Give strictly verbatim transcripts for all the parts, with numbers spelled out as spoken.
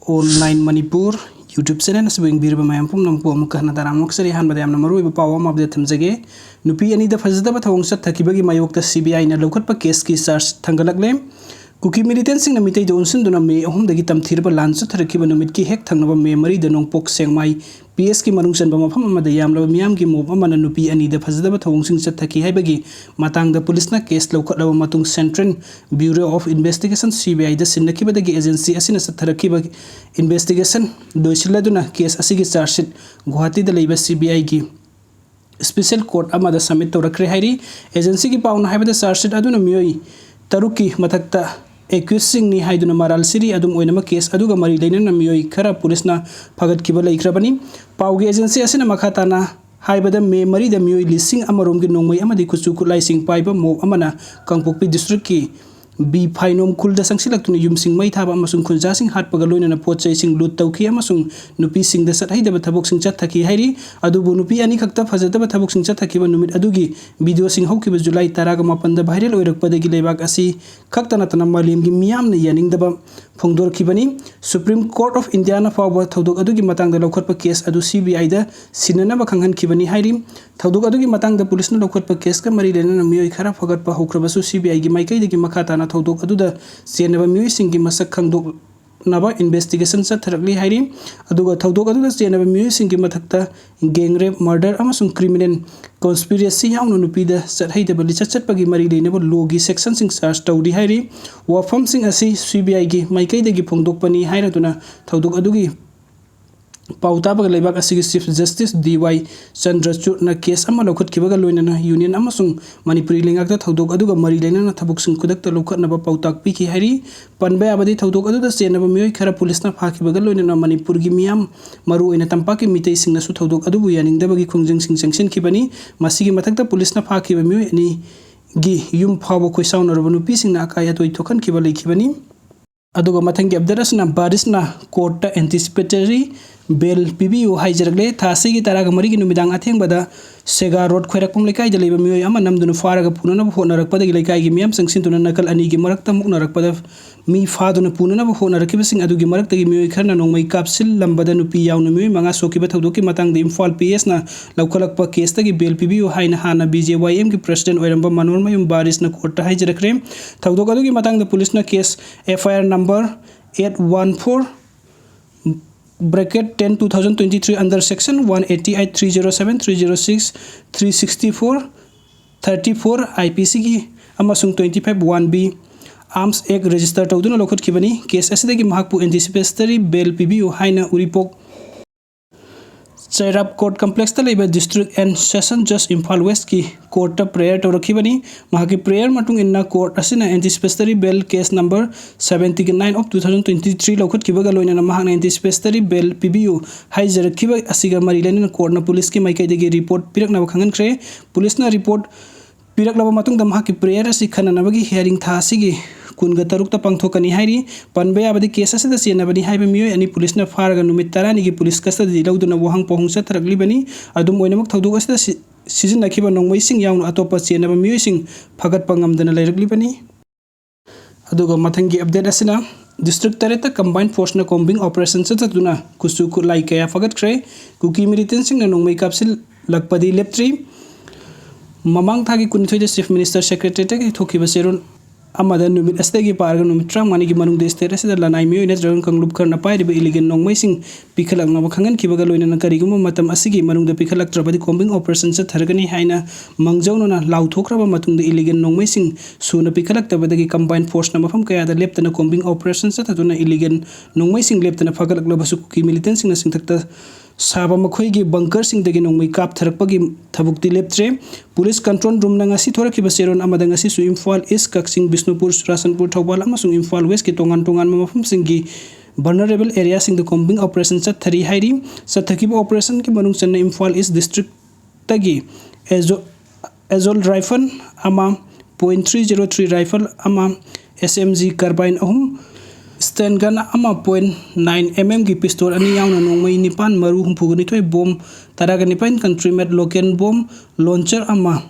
Online Manipur YouTube channel ꯑꯁꯤꯕꯨ ꯌꯦꯡꯕꯤꯔꯤꯕ ꯃꯌꯥꯝ ꯄꯨꯝꯅꯃꯛꯄꯨ ꯑꯃꯨꯛꯀ ꯍꯟꯅ ꯇꯔꯥꯝꯅ ꯑꯣꯛꯆꯔꯤ꯫ ꯑꯍꯥꯟꯕꯗ ꯌꯥꯝꯅ ꯃꯔꯨꯑꯣꯏꯕ ꯄꯥꯎ ꯑꯃ update ꯊꯝꯖꯒꯦ꯫ ꯅꯨꯄꯤ ꯑꯅꯤꯗ ꯐꯖꯗꯕ ꯊꯧꯑꯣꯡ ꯆꯠꯊꯈꯤꯕꯒꯤ ꯃꯥꯌꯣꯛꯇ C B I ꯅ ꯂꯧꯈꯠꯄ case ꯀꯤ charge sheet ꯊꯥꯡꯒꯠꯂꯛꯂꯦ꯫ ꯀꯨꯀꯤ militant ꯁꯤꯡꯅ ꯃꯤꯇꯩꯗ ꯑꯣꯟꯁꯤꯟꯗꯨꯅ May ꯑꯍꯨꯝꯗꯒꯤ ꯇꯝꯊꯤꯔꯕ ꯂꯥꯟ ꯆꯠꯊꯔꯛꯈꯤꯕ ꯅꯨꯃꯤꯠꯀꯤ ꯍꯦꯛ ꯊꯪꯅꯕ May ꯃꯔꯤꯗ ꯅꯣꯡꯄꯣꯛ ꯁꯦꯛꯃꯥꯏ P S ꯀꯤ ꯃꯅꯨꯡ ꯆꯟꯕ ꯃꯐꯝ ꯑꯃꯗ ꯌꯥꯝꯂꯕ ꯃꯤꯌꯥꯝꯒꯤ mob ꯑꯃꯅ ꯅꯨꯄꯤ ꯑꯅꯤꯗ ꯐꯖꯗꯕ ꯊꯧꯑꯣꯡꯁꯤꯡ ꯆꯠꯊꯈꯤ ꯍꯥꯏꯕꯒꯤ ꯃꯇꯥꯡꯗ ꯄꯨꯂꯤꯁꯅ case ꯂꯧꯈꯠꯂꯕ ꯃꯇꯨꯡ Central Bureau of Investigation, C B I the ꯁꯤꯟꯅꯈꯤꯕꯗꯒꯤ agency ꯑꯁꯤꯅ ꯆꯠꯊꯔꯛꯈꯤꯕ investigation ꯂꯣꯏꯁꯤꯜꯂꯗꯨꯅ case ꯑꯁꯤꯒꯤ charge sheet ꯒꯨꯋꯥꯍꯥꯇꯤꯗ ꯂꯩꯕ C B I ꯒꯤ special court ꯑꯃꯗ submit ꯇꯧꯔꯛꯈ꯭ꯔꯦ ꯍꯥꯏꯔꯤ꯫ Agency ꯒꯤ ꯄꯥꯎꯅ ꯍꯥꯏꯕꯗ, charge sheet ꯑꯗꯨꯅ ꯃꯤꯑꯣꯏ ꯇꯔꯨꯛꯀꯤ ꯃꯊꯛꯇ accused ꯁꯤꯡꯅꯤ ꯍꯥꯏꯗꯨꯅ ꯃꯔꯥꯜ ꯁꯤꯔꯤ꯫ ꯑꯗꯨꯝ ꯑꯣꯏꯅꯃꯛ, case ꯑꯗꯨꯒ ꯃꯔꯤ ꯂꯩꯅꯅ ꯃꯤꯑꯣꯏ ꯈꯔ ꯄꯨꯂꯤꯁꯅ ꯐꯥꯒꯠꯈꯤꯕ ꯂꯩꯈ꯭ꯔꯕꯅꯤ꯫ ꯄꯥꯎꯒꯤ agency ꯑꯁꯤꯅ ꯃꯈꯥ ꯇꯥꯅ ꯍꯥꯏꯕꯗ, May ꯃꯔꯤꯗ ꯃꯤꯑꯣꯏ ꯂꯤꯁꯤꯡ ꯑꯃꯔꯣꯝꯒꯤ ꯅꯣꯡꯃꯩ ꯑꯃꯗꯤ ꯀꯨꯆꯨ ꯀꯨꯠꯂꯥꯏꯁꯤꯡ ꯄꯥꯏꯕ mob ꯑꯃꯅ ꯀꯥꯡꯄꯣꯛꯄꯤ district ꯀꯤ ꯕꯤ ꯐꯥꯏꯅꯣꯝ ꯈꯨꯜꯗ ꯆꯪꯁꯤꯜꯂꯛꯇꯨꯅ ꯌꯨꯝꯁꯤꯡ ꯃꯩ ꯊꯥꯕ ꯑꯃꯁꯨꯡ ꯈꯨꯟꯖꯥꯁꯤꯡ ꯍꯥꯠꯄꯒ ꯂꯣꯏꯅꯅ ꯄꯣꯠ ꯆꯩꯁꯤꯡ loot ꯇꯧꯈꯤ ꯑꯃꯁꯨꯡ ꯅꯨꯄꯤꯁꯤꯡꯗ ꯆꯠꯍꯩꯗꯕ ꯊꯕꯛꯁꯤꯡ ꯆꯠꯊꯈꯤ ꯍꯥꯏꯔꯤ꯫ ꯑꯗꯨꯕꯨ ꯅꯨꯄꯤ ꯑꯅꯤꯈꯛꯇ ꯐꯖꯗꯕ ꯊꯕꯛꯁꯤꯡ ꯆꯠꯊꯈꯤꯕ ꯅꯨꯃꯤꯠ ꯑꯗꯨꯒꯤ video ꯁꯤꯡ ꯍꯧꯈꯤꯕ July ꯇꯔꯥꯒ ꯃꯥꯄꯟꯗ viral ꯑꯣꯏꯔꯛꯄꯗꯒꯤ ꯂꯩꯕꯥꯛ ꯑꯁꯤ ꯈꯛꯇ ꯅꯠꯇꯅ ꯃꯥꯂꯦꯝꯒꯤ ꯃꯤꯌꯥꯝꯅ ꯌꯥꯅꯤꯡꯗꯕ ꯐꯣꯡꯗꯣꯔꯛꯈꯤꯕꯅꯤ꯫ Supreme Court of India ꯅ ꯐꯥꯎꯕ ꯊꯧꯗꯣꯛ ꯑꯗꯨꯒꯤ ꯃꯇꯥꯡꯗ ꯂꯧꯈꯠꯄ case ꯑꯗꯨ C B I ꯗ ꯁꯤꯟꯅꯅꯕ ꯈꯪꯍꯟꯈꯤꯕꯅꯤ ꯍꯥꯏꯔꯤ꯫ ꯊꯧꯗꯣꯛ ꯑꯗꯨꯒꯤ ꯃꯇꯥꯡꯗ ꯄꯨꯂꯤꯁꯅ ꯂꯧꯈꯠꯄ case ꯀ ꯃꯔꯤ ꯂꯩꯅꯅ ꯃꯤꯑꯣꯏ ꯈꯔ ꯐꯒꯠꯄ ꯍꯧꯈ꯭ꯔꯕꯁꯨ, C B I ꯒꯤ ꯃꯥꯏꯀꯩꯗꯒꯤ ꯃꯈꯥ ꯇꯥꯅ ꯊꯧꯗꯣꯛ ꯑꯗꯨꯗ ꯆꯦꯟꯅꯕ ꯃꯤꯑꯣꯏꯁꯤꯡꯒꯤ ꯃꯁꯛ ꯈꯪꯗꯣꯛꯅꯕ investigation ꯆꯠꯊꯔꯛꯂꯤ ꯍꯥꯏꯔꯤ꯫ ꯑꯗꯨꯒ ꯊꯧꯗꯣꯛ ꯑꯗꯨꯗ ꯆꯦꯟꯅꯕ ꯃꯤꯑꯣꯏꯁꯤꯡꯒꯤ ꯃꯊꯛꯇ gang rape, murder ꯑꯃꯁꯨꯡ criminal conspiracy ꯌꯥꯎꯅ ꯅꯨꯄꯤꯗ ꯆꯠꯍꯩꯗꯕ ꯂꯤꯆꯠ ꯆꯠꯄꯒꯤ ꯃꯔꯤ ꯂꯩꯅꯕ law ꯒꯤ section ꯁꯤꯡ charge ꯇꯧꯔꯤ ꯍꯥꯏꯔꯤ꯫ ꯋꯥꯐꯝꯁꯤꯡ ꯑꯁꯤ C B I ꯒꯤ ꯃꯥꯏꯀꯩꯗꯒꯤ ꯐꯣꯡꯗꯣꯛꯄꯅꯤ ꯍꯥꯏꯔꯗꯨꯅ ꯊꯧꯗꯣꯛ ꯑꯗꯨꯒꯤ ꯄꯥꯎ ꯇꯥꯕꯒ ꯂꯩꯕꯥꯛ ꯑꯁꯤꯒꯤ Chief Justice D Y ꯆꯟꯗ꯭ꯔꯆꯨꯗꯅ case ꯑꯃ ꯂꯧꯈꯠꯈꯤꯕꯒ ꯂꯣꯏꯅꯅ Union ꯑꯃꯁꯨꯡ ꯃꯅꯤꯄꯨꯔꯤ ꯂꯩꯉꯥꯛꯇ ꯊꯧꯗꯣꯛ ꯑꯗꯨꯒ ꯃꯔꯤ ꯂꯩꯅꯅ ꯊꯕꯛꯁꯤꯡ ꯈꯨꯗꯛꯇ ꯂꯧꯈꯠꯅꯕ ꯄꯥꯎꯇꯥꯛ ꯄꯤꯈꯤ ꯍꯥꯏꯔꯤ꯫ ꯄꯟꯕ ꯌꯥꯕꯗꯤ, ꯊꯧꯗꯣꯛ ꯑꯗꯨꯗ ꯆꯦꯟꯅꯕ ꯃꯤꯑꯣꯏ ꯈꯔ ꯄꯨꯂꯤꯁꯅ ꯐꯥꯈꯤꯕꯒ ꯂꯣꯏꯅꯅ ꯃꯅꯤꯄꯨꯔꯒꯤ ꯃꯤꯌꯥꯝ, ꯃꯔꯨꯑꯣꯏꯅ ꯇꯝꯄꯥꯛꯀꯤ ꯃꯤꯇꯩꯁꯤꯡꯅꯁꯨ ꯊꯧꯗꯣꯛ ꯑꯗꯨꯕꯨ ꯌꯥꯅꯤꯡꯗꯕꯒꯤ ꯈꯣꯡꯖꯪꯁꯤꯡ ꯆꯪꯁꯤꯟꯈꯤꯕꯅꯤ꯫ ꯃꯁꯤꯒꯤ ꯃꯊꯛꯇ ꯄꯨꯂꯤꯁꯅ ꯐꯥꯈꯤꯕ ꯃꯤꯑꯣꯏ ꯑꯅꯤꯒꯤ ꯌꯨꯝ ꯐꯥꯎꯕ ꯈꯣꯏꯁꯥꯎꯅꯔꯕ ꯅꯨꯄꯤꯁꯤꯡꯅ ꯑꯀꯥꯏ ꯑꯇꯣꯏ ꯊꯣꯛꯍꯟꯈꯤꯕ ꯂꯩꯈꯤꯕꯅꯤ꯫ ꯑꯗꯨꯒ ꯃꯊꯪꯒꯤ update ꯑꯁꯤꯅ ꯕꯥꯔꯤꯁꯅ court ꯇ anticipatory bail ꯄꯤꯕꯤꯌꯨ ꯍꯥꯏꯖꯔꯛꯂꯦ꯫ ꯊꯥ ꯑꯁꯤꯒꯤ ꯇꯔꯥꯒ ꯃꯔꯤꯒꯤ ꯅꯨꯃꯤꯗꯥꯡ ꯑꯊꯦꯡꯕꯗ ꯁꯦꯒꯥ ꯔꯣꯗ ꯈ꯭ꯋꯥꯏꯔꯥꯛꯄꯝ ꯂꯩꯀꯥꯏꯗ ꯂꯩꯕ ꯃꯤꯑꯣꯏ ꯑꯃ ꯅꯝꯗꯨꯅ ꯐꯥꯔꯒ ꯄꯨꯅꯅꯕ ꯍꯣꯠꯅꯔꯛꯄꯗꯒꯤ ꯂꯩꯀꯥꯏꯒꯤ ꯃꯤꯌꯥꯝ ꯆꯪꯁꯤꯟꯗꯨꯅ ꯅꯥꯀꯜ ꯑꯅꯤꯒꯤ ꯃꯔꯛꯇ ꯃꯨꯛꯅꯔꯛꯄꯗ ꯃꯤ ꯐꯥꯗꯨꯅ ꯄꯨꯅꯅꯕ ꯍꯣꯠꯅꯔꯛꯈꯤꯕꯁꯤꯡ ꯑꯗꯨꯒꯤ ꯃꯔꯛꯇꯒꯤ ꯃꯤꯑꯣꯏ ꯈꯔꯅ ꯅꯣꯡꯃꯩ ꯀꯥꯞꯁꯤꯜꯂꯝꯕꯗ ꯅꯨꯄꯤ ꯌꯥꯎꯅ ꯃꯤꯑꯣꯏ ꯃꯉꯥ ꯁꯣꯛꯈꯤꯕ ꯊꯧꯗꯣꯛꯀꯤ ꯃꯇꯥꯡꯗ ꯏꯝꯐꯥꯜ ꯄꯤ ꯑꯦꯁꯅ ꯂꯧꯈꯠꯂꯛꯄ ꯀꯦꯁꯇꯒꯤ ꯕꯦꯜ ꯄꯤꯕꯤꯌꯨ ꯍꯥꯏꯅ ꯍꯥꯟꯅ ꯕꯤ ꯖꯦ ꯋꯥꯏ ꯑꯦꯝꯒꯤ ꯄ꯭ꯔꯁꯤꯗꯦꯟ ꯑꯣꯏꯔꯝꯕ ꯃꯅꯣꯔꯃꯌꯨꯝ ꯕꯥꯔꯤꯁꯅ ꯀꯣꯔꯠꯇ ꯍꯥꯏꯖꯔꯛꯈ꯭ꯔꯦ꯫ ꯊꯧꯗꯣꯛ ꯑꯗꯨꯒꯤ ꯃꯇꯥꯡꯗ ꯄꯨꯂꯤꯁꯅ case F I R number eight one four bracket ten two thousand twenty three under section one eighty eight, three zero seven, three zero six, three sixty four, thirty four I P C ꯒꯤ ꯑꯃꯁꯨꯡ twenty five one B Arms Act register ꯇꯧꯗꯨꯅ ꯂꯧꯈꯠꯈꯤꯕꯅꯤ꯫ Case ꯑꯁꯤꯗꯒꯤ ꯃꯍꯥꯛꯄꯨ anticipatory bail ꯄꯤꯕꯤꯌꯨ ꯍꯥꯏꯅ ꯎꯔꯤꯄꯣꯛ ꯆꯩꯔꯥꯞ court ꯀꯝꯄ꯭ꯂꯦꯛꯁꯇ ꯂꯩꯕ District and Session Judge Imphal ꯋꯦꯁꯀꯤ ꯀꯣꯔꯠꯇ prayer ꯇꯧꯔꯛꯈꯤꯕꯅꯤ꯫ ꯃꯍꯥꯛꯀꯤ ꯄ꯭ꯔꯦꯌꯔ ꯃꯇꯨꯡ ꯏꯟꯅ ꯀꯣꯔꯠ ꯑꯁꯤꯅ anticipatory bail case number seventy nine of two thousand twenty three ꯂꯧꯈꯠꯈꯤꯕꯒ ꯂꯣꯏꯅꯅ ꯃꯍꯥꯛꯅ anticipatory bail ꯄꯤꯕꯤꯌꯨ ꯍꯥꯏꯖꯔꯛꯈꯤꯕ ꯑꯁꯤꯒ ꯃꯔꯤ ꯂꯩꯅꯅ ꯀꯣꯔꯠꯅ ꯄꯨꯂꯤꯁꯀꯤ ꯃꯥꯏꯀꯩꯗꯒꯤ ꯔꯤꯄꯣꯔꯠ ꯄꯤꯔꯛꯅꯕ ꯈꯪꯍꯟꯈ꯭ꯔꯦ꯫ ꯄꯨꯂꯤꯁꯅ ꯔꯤꯄꯣꯔꯠ ꯄꯤꯔꯛꯂꯕ ꯃꯇꯨꯡꯗ ꯃꯍꯥꯛꯀꯤ ꯄ꯭ꯔꯦꯌꯔ ꯑꯁꯤ ꯈꯟꯅꯅꯕꯒꯤ ꯍꯤꯌꯥꯔꯤꯡ ꯊꯥ ꯑꯁꯤꯒꯤ ꯀꯨꯟꯒ ꯇꯔꯨꯛꯇ ꯄꯥꯡꯊꯣꯛꯀꯅꯤ ꯍꯥꯏꯔꯤ꯫ ꯄꯟꯕ ꯌꯥꯕꯗꯤ ꯀꯦꯁ ꯑꯁꯤꯗ ꯆꯦꯟꯅꯕꯅꯤ ꯍꯥꯏꯕ ꯃꯤꯑꯣꯏ ꯑꯅꯤ ꯄꯨꯂꯤꯁꯅ ꯐꯥꯔꯒ ꯅꯨꯃꯤꯠ ꯇꯔꯥꯅꯤꯒꯤ ꯄꯨꯂꯤꯁ ꯀꯁꯇꯗꯤ ꯂꯧꯗꯨꯅ ꯋꯥꯍꯪ ꯄꯥꯎꯍꯪ ꯆꯠꯊꯔꯛꯂꯤꯕꯅꯤ꯫ ꯑꯗꯨꯝ ꯑꯣꯏꯅꯃꯛ ꯊꯧꯗꯣꯛ ꯑꯁꯤꯗ ꯁꯤ-, ꯁꯤꯖꯤꯟꯅꯈꯤꯕ ꯅꯣꯡꯃꯩꯁꯤꯡ ꯌꯥꯎꯅ ꯑꯇꯣꯞꯄ ꯆꯦꯟꯅꯕ ꯃꯤꯑꯣꯏꯁꯤꯡ ꯐꯒꯠꯄ ꯉꯝꯗꯅ ꯂꯩꯔꯛꯂꯤꯕꯅꯤ꯫ ꯑꯗꯨꯒ ꯃꯊꯪꯒꯤ ꯑꯞꯗꯦꯠ ꯑꯁꯤꯅ ꯗꯤꯁꯇ꯭ꯔꯤꯛ ꯇꯔꯦꯠꯇ ꯀꯝꯕꯥꯏꯟ ꯐꯣꯔꯁꯅ ꯀꯣꯝꯕꯤꯡ ꯑꯣꯄꯔꯦꯁꯟ ꯆꯠꯊꯗꯨꯅ ꯈꯨꯠꯁꯨ ꯈꯨꯠꯂꯥꯏ ꯀꯌꯥ ꯐꯒꯠꯈ꯭ꯔꯦ꯫ ꯀꯨꯀꯤ ꯃꯤꯂꯤꯇꯦꯟꯁꯤꯡꯅ ꯅꯣꯡꯃꯩ ꯀꯥꯞꯁꯤꯜꯂꯛꯄꯗꯤ ꯂꯦꯞꯇ꯭ꯔꯤ꯫ ꯃꯃꯥꯡ ꯊꯥꯒꯤ ꯀꯨꯟꯅꯤꯊꯣꯏꯗ ꯆꯤꯐ ꯃꯤꯅꯤꯁꯇꯔ ꯁꯦꯀ꯭ꯔꯦꯇꯔꯤꯌꯦꯠꯇꯒꯤ ꯊꯣꯛꯈꯤꯕ ꯆꯦꯔꯣꯜ ꯑꯃꯗ ꯅꯨꯃꯤꯠ ꯑꯁꯤꯗꯒꯤ ꯄꯥꯔꯒ ꯅꯨꯃꯤꯠ ꯇꯔꯥꯃꯉꯥꯅꯤꯒꯤ ꯃꯅꯨꯡꯗ ꯁ꯭ꯇꯦꯠ ꯑꯁꯤꯗ ꯂꯅꯥꯏ ꯃꯤꯑꯣꯏ ꯅꯠꯇ꯭ꯔꯒ ꯀꯥꯡꯂꯨꯞ ꯈꯔꯅ ꯄꯥꯏꯔꯤꯕ ꯏꯂꯤꯒꯦꯜ ꯅꯣꯡꯃꯩꯁꯤꯡ ꯄꯤꯈꯠꯂꯛꯅꯕ ꯈꯪꯍꯟꯈꯤꯕꯒ ꯂꯣꯏꯅꯅ ꯀꯔꯤꯒꯨꯝꯕ ꯃꯇꯝ ꯑꯁꯤꯒꯤ ꯃꯅꯨꯡꯗ ꯄꯤꯈꯠꯂꯛꯇ꯭ꯔꯕꯗꯤ ꯀꯣꯝꯕꯤꯡ ꯑꯣꯄꯔꯦꯁꯟ ꯆꯠꯊꯔꯒꯅꯤ ꯍꯥꯏꯅ ꯃꯥꯡꯖꯧꯅꯅ ꯂꯥꯎꯊꯣꯛꯈ꯭ꯔꯕ ꯃꯇꯨꯡꯗ ꯏꯂꯤꯒꯦꯜ ꯅꯣꯡꯃꯩꯁꯤꯡ ꯁꯨꯅ ꯄꯤꯈꯠꯂꯛꯇꯕꯗꯒꯤ ꯀꯝꯕꯥꯏꯟ ꯐꯣꯔꯁꯅ ꯃꯐꯝ ꯀꯌꯥꯗ ꯂꯦꯞꯇꯅ ꯀꯣꯝꯕꯤꯡ ꯑꯣꯄꯔꯦꯁꯟ ꯆꯠꯊꯗꯨꯅ ꯏꯂꯤꯒꯦꯜ ꯅꯣꯡꯃꯩꯁꯤꯡ ꯂꯦꯞꯇꯅ ꯐꯒꯠꯂꯛꯂꯕꯁꯨ ꯀꯨꯀꯤ ꯃꯤꯂꯤꯇꯦꯟꯁꯤꯡꯅ ꯆꯤꯡꯊꯛꯇ ꯁꯥꯕ ꯃꯈꯣꯏꯒꯤ ꯕꯪꯀꯔꯁꯤꯡꯗꯒꯤ ꯅꯣꯡꯃꯩ ꯀꯥꯞꯊꯔꯛꯄꯒꯤ ꯊꯕꯛꯇꯤ ꯂꯦꯞꯇ꯭ꯔꯦ꯫ ꯄꯨꯂꯤꯁ ꯀꯟꯇ꯭ꯔꯣꯜ ꯔꯨꯝꯅ ꯉꯁꯤ ꯊꯣꯔꯛꯈꯤꯕ ꯆꯦꯔꯣꯜ ꯑꯃꯗ ꯉꯁꯤꯁꯨ ꯏꯝꯐꯥꯜ ꯏꯁ, ꯀꯛꯆꯤꯡ, ꯕꯤꯁꯅꯨꯄꯨꯔ, ꯆꯨꯔꯥꯆꯥꯟꯄꯨꯔ, ꯊꯧꯕꯥꯜ ꯑꯃꯁꯨꯡ ꯏꯝꯐꯥꯜ ꯋꯦꯁꯀꯤ ꯇꯣꯉꯥꯟ ꯇꯣꯉꯥꯟꯕ ꯃꯐꯝꯁꯤꯡꯒꯤ ꯚꯜꯅꯔꯦꯕꯜ ꯑꯦꯔꯤꯌꯥꯁꯤꯡꯗ ꯀꯣꯝꯕꯤꯡ ꯑꯣꯄꯔꯦꯁꯟ ꯆꯠꯊꯔꯤ ꯍꯥꯏꯔꯤ꯫ ꯆꯠꯊꯈꯤꯕ ꯑꯣꯄꯔꯦꯁꯟꯒꯤ ꯃꯅꯨꯡ ꯆꯟꯅ ꯏꯝꯐꯥꯜ ꯏꯁ ꯗꯤꯁꯇ꯭ꯔꯤꯛꯇꯒꯤ ꯑꯦꯖꯣ-, ꯑꯦꯖꯣꯜ ꯔꯥꯏꯐꯜ ꯑꯃ, point three zero three rifle ꯑꯃ, ꯑꯦꯁ ꯑꯦꯝ ꯖꯤ ꯀꯥꯔꯕꯥꯏꯟ ꯑꯍꯨꯝ, Stun gun ꯑꯃ, point nine M M ꯒꯤ pistol ꯑꯅꯤ ꯌꯥꯎꯅ ꯅꯣꯡꯃꯩ ꯅꯤꯄꯥꯟ, ꯃꯔꯨ ꯍꯨꯝꯐꯨꯒ ꯅꯤꯊꯣꯏ, bomb ꯇꯔꯥꯒ ꯅꯤꯄꯥꯟ, country made local bomb launcher ꯑꯃ,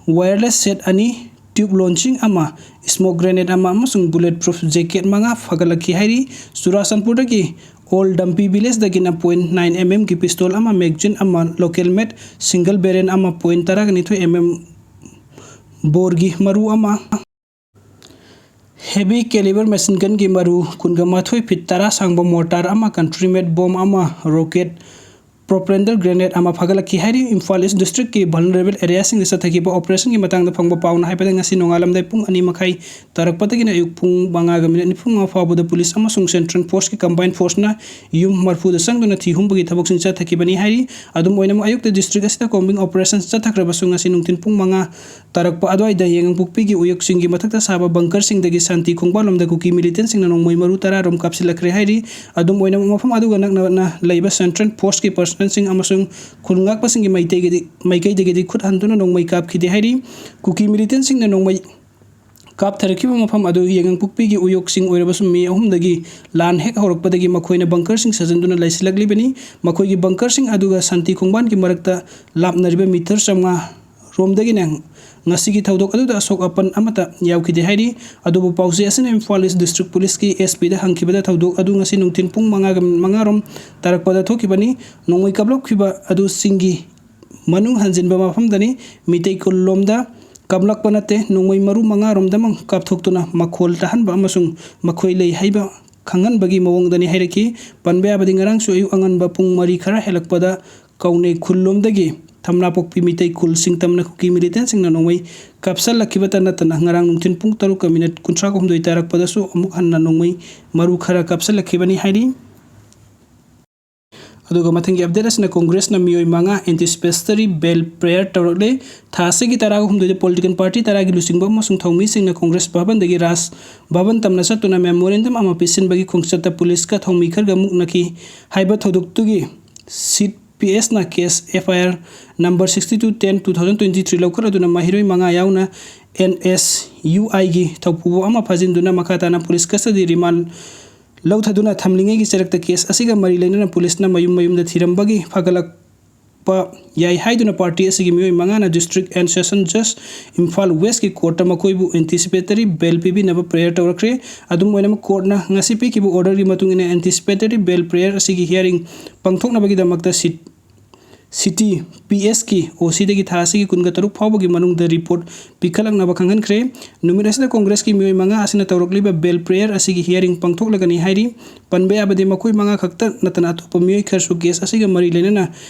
wireless set ꯑꯅꯤ, tube launching ꯑꯃ, smoke grenade ꯑꯃ ꯑꯃꯁꯨꯡ bullet proof jacket ꯃꯉꯥ ꯐꯒꯠꯂꯛꯈꯤ ꯍꯥꯏꯔꯤ꯫ ꯆꯨꯔꯥꯆꯥꯟꯄꯨꯔꯗꯒꯤ all ꯗꯝꯄꯤ ꯚꯤꯂꯦꯖꯇꯒꯤꯅ point nine M M ꯒꯤ pistol ꯑꯃ, magazine ꯑꯃ, local made single barrel ꯑꯃ, point ꯇꯔꯥꯒ ꯅꯤꯊꯣꯏ M M ꯕꯣꯔꯒꯤ ꯃꯔꯨ ꯑꯃ, heavy caliber machine gunꯒꯤ ꯃꯔꯨ ꯀꯨꯟꯒ ꯃꯥꯊꯣꯏ, feet ꯇꯔꯥ ꯁꯥꯡꯕ mortar ꯑꯃ, country made bomb ꯑꯃ, rocket propelled grenade ꯑꯃ ꯐꯒꯠꯂꯛꯈꯤ ꯍꯥꯏꯔꯤ꯫ ꯏꯝꯐꯥꯜ ꯏꯁ ꯗꯤꯁꯇ꯭ꯔꯤꯛꯀꯤ vulnerable areaꯁꯤꯡꯗ ꯆꯠꯊꯈꯤꯕ operationꯒꯤ ꯃꯇꯥꯡꯗ ꯐꯪꯕ ꯄꯥꯎꯅ ꯍꯥꯏꯕꯗ, ꯉꯁꯤ ꯅꯣꯡꯉꯥꯜꯂꯝꯗꯥꯏ ꯄꯨꯡ ꯑꯅꯤ ꯃꯈꯥꯏ ꯇꯥꯔꯛꯄꯗꯒꯤꯅ ꯑꯌꯨꯛ ꯄꯨꯡ ꯃꯉꯥꯒ minute ꯅꯤꯐꯨ ꯃꯉꯥ ꯐꯥꯎꯕꯗ police ꯑꯃꯁꯨꯡ central forceꯀꯤ combined forceꯅ ꯌꯨꯝ ꯃꯔꯐꯨꯗ ꯆꯪꯗꯨꯅ ꯊꯤ ꯍꯨꯝꯕꯒꯤ ꯊꯕꯛꯁꯤꯡ ꯆꯠꯊꯈꯤꯕꯅꯤ ꯍꯥꯏꯔꯤ꯫ ꯑꯗꯨꯝ ꯑꯣꯏꯅꯃꯛ, ꯑꯌꯨꯛꯇ district ꯑꯁꯤꯗ combing operation ꯆꯠꯊꯈ꯭ꯔꯕꯁꯨ, ꯉꯁꯤ ꯅꯨꯡꯊꯤꯜ ꯄꯨꯡ ꯃꯉꯥ ꯇꯥꯔꯛꯄ ꯑꯗꯨꯋꯥꯏꯗ ꯌꯥꯏꯉꯪꯄꯣꯛꯄꯤꯒꯤ ꯎꯌꯣꯛꯁꯤꯡꯒꯤ ꯃꯊꯛꯇ ꯁꯥꯕ bunkerꯁꯤꯡꯗꯒꯤ ꯁꯥꯟꯇꯤ ꯈꯣꯡꯕꯥꯜꯂꯣꯝꯗ ꯀꯨꯀꯤ militantꯁꯤꯡꯅ ꯅꯣꯡꯃꯩ ꯃꯔꯨ ꯇꯔꯥ ꯔꯣꯝ ꯀꯥꯞꯁꯤꯜꯂꯛꯈ꯭ꯔꯦ ꯍꯥꯏꯔꯤ꯫ ꯑꯗꯨꯝ ꯑꯣꯏꯅꯃꯛ, ꯃꯐꯝ ꯑꯗꯨꯒ ꯅꯛꯅꯅ ꯂꯩꯕ central forceꯀꯤ personnelꯁꯤꯡ ꯑꯃꯁꯨꯡ ꯈꯨꯜ ꯉꯥꯛꯄꯁꯤꯡꯒꯤ ꯃꯥꯏꯀꯩꯗꯒꯤ, ꯃꯥꯏꯀꯩꯗꯒꯤꯗꯤ ꯈꯨꯠ ꯍꯟꯗꯨꯅ ꯅꯣꯡꯃꯩ ꯀꯥꯞꯈꯤꯗꯦ ꯍꯥꯏꯔꯤ꯫ ꯀꯨꯀꯤ militantꯁꯤꯡꯅ ꯅꯣꯡꯃꯩ ꯀꯥꯞꯊꯔꯛꯈꯤꯕ ꯃꯐꯝ ꯑꯗꯨ ꯌꯥꯏꯉꯪꯄꯣꯛꯄꯤꯒꯤ ꯎꯌꯣꯛꯁꯤꯡ ꯑꯣꯏꯔꯕꯁꯨ, ꯃꯦ ꯑꯍꯨꯝꯗꯒꯤ ꯂꯥꯟ ꯍꯦꯛ ꯍꯧꯔꯛꯄꯗꯒꯤ ꯃꯈꯣꯏꯅ bunkerꯁꯤꯡ ꯁꯥꯖꯤꯟꯗꯨꯅ ꯂꯩꯁꯤꯜꯂꯛꯂꯤꯕꯅꯤ꯫ ꯃꯈꯣꯏꯒꯤ bunkerꯁꯤꯡ ꯑꯗꯨꯒ ꯁꯥꯟꯇꯤ ꯈꯣꯡꯕꯥꯟꯒꯤ ꯃꯔꯛꯇ ꯂꯥꯞꯅꯔꯤꯕ meter ꯆꯥꯝꯃꯉꯥ ꯔꯣꯝꯗꯒꯤꯅ ꯉꯁꯤꯒꯤ ꯊꯧꯗꯣꯛ ꯑꯗꯨꯗ ꯑꯁꯣꯛ ꯑꯄꯟ ꯑꯃꯠꯇ ꯌꯥꯎꯈꯤꯗꯦ ꯍꯥꯏꯔꯤ꯫ ꯑꯗꯨꯕꯨ ꯄꯥꯎꯆꯦ ꯑꯁꯤꯅ ꯏꯝꯐꯥꯜ ꯏꯁ ꯗꯤꯁꯇ꯭ꯔꯤꯛ ꯄꯨꯂꯤꯁꯀꯤ S Pꯗ ꯍꯪꯈꯤꯕꯗ, ꯊꯧꯗꯣꯛ ꯑꯗꯨ ꯉꯁꯤ ꯅꯨꯡꯊꯤꯜ ꯄꯨꯡ ꯃꯉꯥꯒ minute ꯃꯉꯥ ꯔꯣꯝ ꯇꯥꯔꯛꯄꯗ ꯊꯣꯛꯈꯤꯕꯅꯤ꯫ ꯅꯣꯡꯃꯩ ꯀꯥꯞꯂꯛꯈꯤꯕ ꯑꯗꯨ ꯆꯤꯡꯒꯤ ꯃꯅꯨꯡ ꯍꯟꯖꯤꯟꯕ ꯃꯐꯝꯗꯅꯤ꯫ ꯃꯤꯇꯩ ꯈꯨꯜꯂꯣꯝꯗ ꯀꯥꯞꯂꯛꯄ ꯅꯠꯇꯦ, ꯅꯣꯡꯃꯩ ꯃꯔꯨ ꯃꯉꯥꯔꯣꯝꯗꯃꯛ ꯀꯥꯞꯊꯣꯛꯇꯨꯅ ꯃꯈꯣꯜ ꯇꯥꯍꯟꯕ ꯑꯃꯁꯨꯡ ꯃꯈꯣꯏ ꯂꯩ ꯍꯥꯏꯕ ꯈꯪꯍꯟꯕꯒꯤ ꯃꯑꯣꯡꯗꯅꯤ ꯍꯥꯏꯔꯛꯈꯤ꯫ ꯄꯟꯕ ꯌꯥꯕꯗꯤ, ꯉꯔꯥꯡꯁꯨ ꯑꯌꯨꯛ ꯑꯉꯟꯕ ꯄꯨꯡ ꯃꯔꯤ ꯈꯔ ꯍꯦꯜꯂꯛꯄꯗ ꯀꯧꯅꯩ ꯈꯨꯜꯂꯣꯝꯗꯒꯤ ꯊꯝꯅꯥꯄꯣꯛꯄꯤ ꯃꯤꯇꯩ ꯈꯨꯜ ꯁꯤꯡꯇꯝꯅ ꯀꯨꯀꯤ militantꯁꯤꯡꯅ ꯅꯣꯡꯃꯩ ꯀꯥꯞꯁꯜꯂꯛꯈꯤꯕꯇ ꯅꯠꯇꯅ, ꯉꯔꯥꯡ ꯅꯨꯡꯊꯤꯜ ꯄꯨꯡ ꯇꯔꯨꯛꯀ minute ꯀꯨꯟꯊ꯭ꯔꯥ ꯍꯨꯝꯗꯣꯏ ꯇꯥꯔꯛꯄꯗꯁꯨ ꯑꯃꯨꯛ ꯍꯟꯅ ꯅꯣꯡꯃꯩ ꯃꯔꯨ ꯈꯔ ꯀꯥꯞꯁꯜꯂꯛꯈꯤꯕꯅꯤ ꯍꯥꯏꯔꯤ꯫ ꯑꯗꯨꯒ ꯃꯊꯪꯒꯤ update ꯑꯁꯤꯅ ꯀꯣꯡꯒ꯭ꯔꯦꯁꯅ ꯃꯤꯑꯣꯏ ꯃꯉꯥ anticipatory bail prayer ꯇꯧꯔꯛꯂꯦ꯫ ꯊꯥ ꯑꯁꯤꯒꯤ ꯇꯔꯥꯍꯨꯝꯗꯣꯏꯗ political party ꯇꯔꯥꯒꯤ ꯂꯨꯆꯤꯡꯕ ꯑꯃꯁꯨꯡ ꯊꯧꯃꯤꯁꯤꯡꯅ ꯀꯣꯡꯒ꯭ꯔꯦꯁ ꯚꯕꯟꯗꯒꯤ ꯔꯥꯖ ꯚꯕꯟ ꯇꯝꯅ ꯆꯠꯇꯨꯅ memorandum ꯑꯃ ꯄꯤꯁꯤꯟꯕꯒꯤ ꯈꯣꯡꯆꯠꯇ ꯄꯨꯂꯤꯁꯀ ꯊꯧꯃꯤ ꯈꯔꯒ ꯃꯨꯛꯅꯈꯤ ꯍꯥꯏꯕ ꯊꯧꯗꯣꯛꯇꯨꯒꯤ seat P ꯑꯦꯁꯅ case F I R number sixty two ten two thousand twenty three ꯂꯧꯈꯠꯂꯗꯨꯅ ꯃꯍꯩꯔꯣꯏ ꯃꯉꯥ ꯌꯥꯎꯅ N S U Iꯒꯤ ꯊꯧꯄꯨꯕ ꯑꯃ ꯐꯥꯖꯤꯟꯗꯨꯅ ꯃꯈꯥ ꯇꯥꯅ police custody remand ꯂꯧꯊꯗꯨꯅ ꯊꯝꯂꯤꯉꯩꯒꯤ ꯆꯔꯛꯇ case ꯑꯁꯤꯒ ꯃꯔꯤ ꯂꯩꯅꯅ policeꯅ ꯃꯌꯨꯝ ꯃꯌꯨꯝꯗ ꯊꯤꯔꯝꯕꯒꯤ ꯐꯒꯠꯂꯛꯄ ꯌꯥꯏ ꯍꯥꯏꯗꯨꯅ party ꯑꯁꯤꯒꯤ ꯃꯤꯑꯣꯏ ꯃꯉꯥꯅ District and Session Judge Imphal Westꯀꯤ courtꯇ ꯃꯈꯣꯏꯕꯨ anticipatory bail ꯄꯤꯕꯤꯅꯕ prayer ꯇꯧꯔꯛꯈ꯭ꯔꯦ꯫ ꯑꯗꯨꯝ ꯑꯣꯏꯅꯃꯛ courtꯅ ꯉꯁꯤ ꯄꯤꯈꯤꯕ orderꯒꯤ ꯃꯇꯨꯡ ꯏꯟꯅ anticipatory bail prayer ꯑꯁꯤꯒꯤ hearing ꯄꯥꯡꯊꯣꯛꯅꯕꯒꯤꯗꯃꯛꯇ ꯁꯤ-, City P Sꯀꯤ O Cꯗꯒꯤ ꯊꯥ ꯑꯁꯤꯒꯤ ꯀꯨꯟꯒ ꯇꯔꯨꯛ ꯐꯥꯎꯕꯒꯤ ꯃꯅꯨꯡꯗ report ꯄꯤꯈꯠꯂꯛꯅꯕ ꯈꯪꯍꯟꯈ꯭ꯔꯦ꯫ ꯅꯨꯃꯤꯠ ꯑꯁꯤꯗ Congressꯀꯤ ꯃꯤꯑꯣꯏ ꯃꯉꯥ ꯑꯁꯤꯅ ꯇꯧꯔꯛꯂꯤꯕ bail prayer ꯑꯁꯤꯒꯤ hearing ꯄꯥꯡꯊꯣꯛꯂꯒꯅꯤ ꯍꯥꯏꯔꯤ꯫ ꯄꯟꯕ ꯌꯥꯕꯗꯤ ꯃꯈꯣꯏ ꯃꯉꯥ ꯈꯛꯇ ꯅꯠꯇꯅ ꯑꯇꯣꯞꯄ ꯃꯤꯑꯣꯏ ꯈꯔꯁꯨ case ꯑꯁꯤꯒ ꯃꯔꯤ ꯂꯩꯅꯅ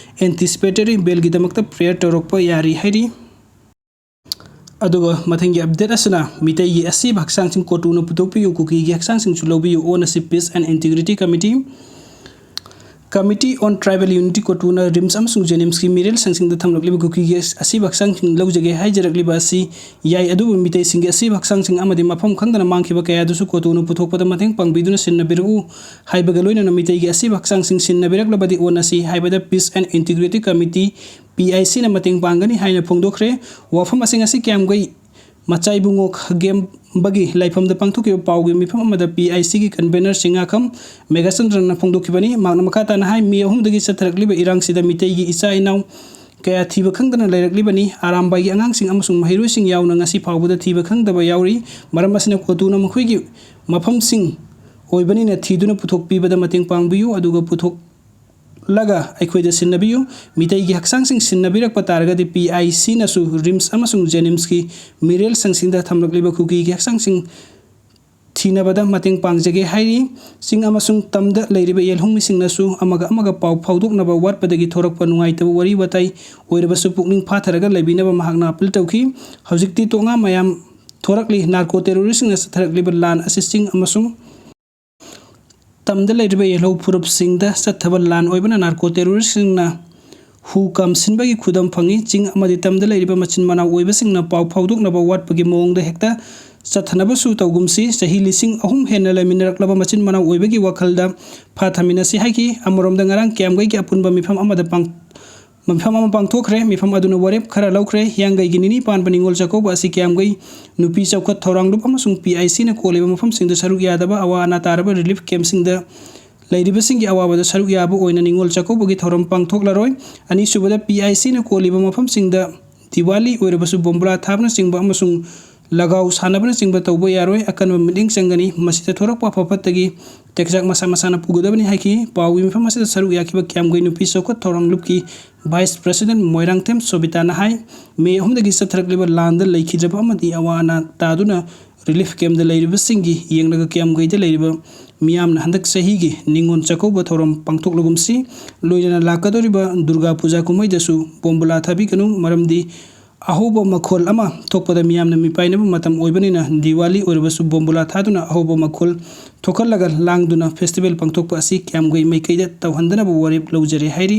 anticipatory bailꯒꯤꯗꯃꯛꯇ prayer ꯇꯧꯔꯛꯄ ꯌꯥꯔꯤ ꯍꯥꯏꯔꯤ꯫ ꯑꯗꯨꯒ ꯃꯊꯪꯒꯤ update ꯑꯁꯤꯅ ꯃꯤꯇꯩꯒꯤ ꯑꯁꯤꯕ ꯍꯛꯆꯥꯡꯁꯤꯡ ꯀꯣꯇꯨꯅ ꯄꯨꯊꯣꯛꯄꯤꯌꯨ, ꯀꯨꯀꯤꯒꯤ ꯍꯛꯆꯥꯡꯁꯤꯡꯁꯨ ꯂꯧꯕꯤꯌꯨ, ꯑꯣꯟꯅꯁꯤ Peace and Integrity Committee, Committee on Tribal Unity ꯀꯣꯇꯨꯅ RIMS ꯑꯃꯁꯨꯡ JNIMSꯀꯤ ꯃꯤꯔꯦꯜ ꯁꯪꯁꯤꯡꯗ ꯊꯝꯂꯛꯂꯤꯕ ꯀꯨꯀꯤꯒꯤ ꯑꯁꯤꯕ ꯍꯛꯆꯥꯡꯁꯤꯡ ꯂꯧꯖꯒꯦ ꯍꯥꯏꯖꯔꯛꯂꯤꯕ ꯑꯁꯤ ꯌꯥꯏ, ꯑꯗꯨꯕꯨ ꯃꯤꯇꯩꯁꯤꯡꯒꯤ ꯑꯁꯤꯕ ꯍꯛꯆꯥꯡꯁꯤꯡ ꯑꯃꯗꯤ ꯃꯐꯝ ꯈꯪꯗꯅ ꯃꯥꯡꯈꯤꯕ ꯀꯌꯥꯗꯨꯁꯨ ꯀꯣꯇꯨꯅ ꯄꯨꯊꯣꯛꯄꯗ ꯃꯇꯦꯡ ꯄꯥꯡꯕꯤꯗꯨꯅ ꯁꯤꯟꯅꯕꯤꯔꯛꯎ ꯍꯥꯏꯕꯒ ꯂꯣꯏꯅꯅ ꯃꯤꯇꯩꯒꯤ ꯑꯁꯤꯕ ꯍꯛꯆꯥꯡꯁꯤꯡ ꯁꯤꯟꯅꯕꯤꯔꯛꯂꯕꯗꯤ ꯑꯣꯟꯅꯁꯤ ꯍꯥꯏꯕꯗ Peace and Integrity Committee, P I Cꯅ ꯃꯇꯦꯡ ꯄꯥꯡꯒꯅꯤ ꯍꯥꯏꯅ ꯐꯣꯡꯗꯣꯛꯈ꯭ꯔꯦ꯫ ꯋꯥꯐꯝ ꯑꯁꯤ ꯉꯁꯤ ꯀꯤꯌꯥꯝꯒꯩ ꯃꯆꯥꯏꯕꯨꯡꯉꯣ ꯈꯥꯒꯦꯝꯕꯒꯤ ꯂꯥꯏꯐꯝꯗ ꯄꯥꯡꯊꯣꯛꯈꯤꯕ ꯄꯥꯎꯒꯤ ꯃꯤꯐꯝ ꯑꯃꯗ P I Cꯒꯤ convener ꯆꯤꯡꯉꯥꯈꯝ ꯃꯦꯘꯆꯟꯗ꯭ꯔꯅ ꯐꯣꯡꯗꯣꯛꯈꯤꯕꯅꯤ꯫ ꯃꯍꯥꯛꯅ ꯃꯈꯥ ꯇꯥꯅ ꯍꯥꯏ, ꯃꯦ ꯑꯍꯨꯝꯗꯒꯤ ꯆꯠꯊꯔꯛꯂꯤꯕ ꯏꯔꯥꯡꯁꯤꯗ ꯃꯤꯇꯩꯒꯤ ꯏꯆꯥ ꯏꯅꯥꯎ ꯀꯌꯥ ꯊꯤꯕ ꯈꯪꯗꯅ ꯂꯩꯔꯛꯂꯤꯕꯅꯤ꯫ ꯑꯔꯥꯝꯕꯥꯏꯒꯤ ꯑꯉꯥꯡꯁꯤꯡ ꯑꯃꯁꯨꯡ ꯃꯍꯩꯔꯣꯏꯁꯤꯡ ꯌꯥꯎꯅ ꯉꯁꯤ ꯐꯥꯎꯕꯗ ꯊꯤꯕ ꯈꯪꯗꯕ ꯌꯥꯎꯔꯤ꯫ ꯃꯔꯝ ꯑꯁꯤꯅ ꯀꯣꯇꯨꯅ ꯃꯈꯣꯏꯒꯤ ꯃꯐꯝꯁꯤꯡ ꯑꯣꯏꯕꯅꯤꯅ ꯊꯤꯗꯨꯅ ꯄꯨꯊꯣꯛꯄꯤꯕꯗ ꯃꯇꯦꯡ ꯄꯥꯡꯕꯤꯌꯨ, ꯑꯗꯨꯒ ꯄꯨꯊꯣꯛꯂꯒ ꯑꯩꯈꯣꯏꯗ ꯁꯤꯟꯅꯕꯤꯌꯨ꯫ ꯃꯤꯇꯩꯒꯤ ꯍꯛꯆꯥꯡꯁꯤꯡ ꯁꯤꯟꯅꯕꯤꯔꯛꯄ ꯇꯥꯔꯒꯗꯤ P I Cꯅꯁꯨ RIMS ꯑꯃꯁꯨꯡ JNIMSꯀꯤ ꯃꯤꯔꯦꯜ ꯁꯪꯁꯤꯡꯗ ꯊꯝꯂꯛꯂꯤꯕ ꯀꯨꯀꯤꯒꯤ ꯍꯛꯆꯥꯡꯁꯤꯡ ꯊꯤꯅꯕꯗ ꯃꯇꯦꯡ ꯄꯥꯡꯖꯒꯦ ꯍꯥꯏꯔꯤ꯫ ꯆꯤꯡ ꯑꯃꯁꯨꯡ ꯇꯝꯗ ꯂꯩꯔꯤꯕ ꯌꯦꯜꯍꯧꯃꯤꯁꯤꯡꯅꯁꯨ ꯑꯃꯒ ꯑꯃꯒ ꯄꯥꯎ ꯐꯥꯎꯗꯣꯛꯅꯕ ꯋꯥꯠꯄꯗꯒꯤ ꯊꯣꯔꯛꯄ ꯅꯨꯡꯉꯥꯏꯇꯕ ꯋꯥꯔꯤ ꯋꯥꯇꯥꯏ ꯑꯣꯏꯔꯕꯁꯨ ꯄꯨꯛꯅꯤꯡ ꯐꯥꯊꯔꯒ ꯂꯩꯕꯤꯅꯕ ꯃꯍꯥꯛꯅ appeal ꯇꯧꯈꯤ꯫ ꯍꯧꯖꯤꯛꯇꯤ ꯇꯣꯉꯥ ꯃꯌꯥꯝ ꯊꯣꯔꯛꯂꯤ꯫ Narco terroristꯁꯤꯡꯅ ꯆꯠꯊꯔꯛꯂꯤꯕ ꯂꯥꯟ ꯑꯁꯤ ꯆꯤꯡ ꯑꯃꯁꯨꯡ ꯇꯝꯗ ꯂꯩꯔꯤꯕ ꯌꯦꯜꯍꯧ ꯐꯨꯔꯨꯞꯁꯤꯡꯗ ꯆꯠꯊꯕ ꯂꯥꯟ ꯑꯣꯏꯕꯅ narco terroristꯁꯤꯡꯅ ꯍꯨ ꯀꯥꯝꯁꯤꯟꯕꯒꯤ ꯈꯨꯗꯝ ꯐꯪꯉꯤ꯫ ꯆꯤꯡ ꯑꯃꯗꯤ ꯇꯝꯗ ꯂꯩꯔꯤꯕ ꯃꯆꯤꯟ ꯃꯅꯥꯎ ꯑꯣꯏꯕꯁꯤꯡꯅ ꯄꯥꯎ ꯐꯥꯎꯗꯣꯛꯅꯕ ꯋꯥꯠꯄꯒꯤ ꯃꯑꯣꯡꯗ ꯍꯦꯛꯇ ꯆꯠꯊꯅꯕꯁꯨ ꯇꯧꯒꯨꯝꯁꯤ꯫ ꯆꯍꯤ ꯂꯤꯁꯤꯡ ꯑꯍꯨꯝ ꯍꯦꯟꯅ ꯂꯩꯃꯤꯟꯅꯔꯛꯂꯕ ꯃꯆꯤꯟ ꯃꯅꯥꯎ ꯑꯣꯏꯕꯒꯤ ꯋꯥꯈꯜꯗ ꯐꯥꯊꯃꯤꯟꯅꯁꯤ ꯍꯥꯏꯈꯤ꯫ ꯑꯃꯔꯣꯝꯗ ꯉꯔꯥꯡ ꯀꯤꯌꯥꯝꯒꯩꯒꯤ ꯑꯄꯨꯟꯕ ꯃꯤꯐꯝ ꯑꯃꯗ ꯄꯥꯡ-, ꯃꯤꯐꯝ ꯑꯃ ꯄꯥꯡꯊꯣꯛꯈ꯭ꯔꯦ꯫ ꯃꯤꯐꯝ ꯑꯗꯨꯅ ꯋꯥꯔꯦꯞ ꯈꯔ ꯂꯧꯈ꯭ꯔꯦ꯫ ꯍꯤꯌꯥꯡꯒꯩꯒꯤ ꯅꯤꯅꯤ ꯄꯥꯟꯕ ꯅꯤꯉꯣꯜ ꯆꯥꯛꯀꯧꯕ ꯑꯁꯤ ꯀꯤꯌꯥꯝꯒꯩ ꯅꯨꯄꯤ ꯆꯥꯎꯈꯠ ꯊꯧꯔꯥꯡꯂꯨꯞ ꯑꯃꯁꯨꯡ ꯄꯤ ꯑꯥꯏ ꯁꯤꯅ ꯀꯣꯜꯂꯤꯕ ꯃꯐꯝꯁꯤꯡꯗ ꯁꯔꯨꯛ ꯌꯥꯗꯕ ꯑꯋꯥ ꯑꯅꯥ ꯇꯥꯔꯕ ꯔꯤꯂꯤꯐ ꯀꯦꯝꯞꯁꯤꯡꯗ ꯂꯩꯔꯤꯕꯁꯤꯡꯒꯤ ꯑꯋꯥꯕꯗ ꯁꯔꯨꯛ ꯌꯥꯕ ꯑꯣꯏꯅ ꯅꯤꯉꯣꯜ ꯆꯥꯛꯀꯧꯕꯒꯤ ꯊꯧꯔꯝ ꯄꯥꯡꯊꯣꯛꯂꯔꯣꯏ꯫ ꯑꯅꯤꯁꯨꯕꯗ, ꯄꯤ ꯑꯥꯏ ꯁꯤꯅ ꯀꯣꯜꯂꯤꯕ ꯃꯐꯝꯁꯤꯡꯗ ꯗꯤꯋꯥꯂꯤ ꯑꯣꯏꯔꯕꯁꯨ ꯕꯣꯝꯕꯨꯂꯥ ꯊꯥꯕꯅꯆꯤꯡꯕ ꯑꯃꯁꯨꯡ ꯂꯒꯥꯎ ꯁꯥꯟꯅꯕꯅꯆꯤꯡꯕ ꯇꯧꯕ ꯌꯥꯔꯣꯏ꯫ ꯑꯀꯟꯕ ꯃꯤꯠꯌꯦꯡ ꯆꯪꯒꯅꯤ꯫ ꯃꯁꯤꯗ ꯊꯣꯔꯛꯄ ꯑꯐ ꯐꯠꯇꯒꯤ ꯇꯦꯛꯆꯥꯛ ꯃꯁꯥ ꯃꯁꯥꯅ ꯄꯨꯒꯗꯕꯅꯤ ꯍꯥꯏꯈꯤ꯫ ꯄꯥꯎꯒꯤ ꯃꯤꯐꯝ ꯑꯁꯤꯗ ꯁꯔꯨꯛ ꯌꯥꯈꯤꯕ ꯀꯤꯌꯥꯝꯒꯩ ꯅꯨꯄꯤ ꯆꯥꯎꯈꯠ ꯊꯧꯔꯥꯡ ꯂꯨꯞꯀꯤ ꯚꯥꯏꯁ ꯄ꯭ꯔꯁꯤꯗꯦꯟ ꯃꯣꯏꯔꯥꯡꯊꯦꯝ ꯁꯣꯕꯤꯇꯥꯅ ꯍꯥꯏ, ꯃꯦ ꯑꯍꯨꯝꯗꯒꯤ ꯆꯠꯊꯔꯛꯂꯤꯕ ꯂꯥꯟꯗ ꯂꯩꯈꯤꯗ꯭ꯔꯕ ꯑꯃꯗꯤ ꯑꯋꯥ ꯑꯅꯥ ꯇꯥꯗꯨꯅ ꯔꯤꯂꯤꯐ ꯀꯦꯝꯞꯇ ꯂꯩꯔꯤꯕꯁꯤꯡꯒꯤ ꯌꯦꯡꯂꯒ ꯀꯤꯌꯥꯝꯒꯩꯗ ꯂꯩꯔꯤꯕ ꯃꯤꯌꯥꯝꯅ ꯍꯟꯗꯛ ꯆꯍꯤꯒꯤ ꯅꯤꯉꯣꯜ ꯆꯥꯛꯀꯧꯕ ꯊꯧꯔꯝ ꯄꯥꯡꯊꯣꯛꯂꯒꯨꯝꯁꯤ꯫ ꯂꯣꯏꯅꯅ ꯂꯥꯛꯀꯗꯧꯔꯤꯕ ꯗꯨꯔꯒꯥ ꯄꯨꯖꯥ ꯀꯨꯝꯍꯩꯗꯁꯨ ꯕꯣꯝꯕꯨꯂꯥ ꯊꯥꯕꯤꯒꯅꯨ, ꯃꯔꯝꯗꯤ ꯑꯍꯧꯕ ꯃꯈꯣꯜ ꯑꯃ ꯊꯣꯛꯄꯗ ꯃꯤꯌꯥꯝꯅ ꯃꯤꯄꯥꯏꯅꯕ ꯃꯇꯝ ꯑꯣꯏꯕꯅꯤꯅ ꯗꯤꯋꯥꯂꯤ ꯑꯣꯏꯔꯕꯁꯨ ꯕꯣꯝꯕꯨꯂꯥ ꯊꯥꯗꯨꯅ ꯑꯍꯧꯕ ꯃꯈꯣꯜ ꯊꯣꯛꯍꯜꯂꯒ ꯂꯥꯡꯗꯨꯅ ꯐꯦꯁꯇꯤꯚꯦꯜ ꯄꯥꯡꯊꯣꯛꯄ ꯑꯁꯤ ꯀꯤꯌꯥꯝꯒꯩ ꯃꯥꯏꯀꯩꯗ ꯇꯧꯍꯟꯗꯅꯕ ꯋꯥꯔꯦꯞ ꯂꯧꯖꯔꯦ ꯍꯥꯏꯔꯤ꯫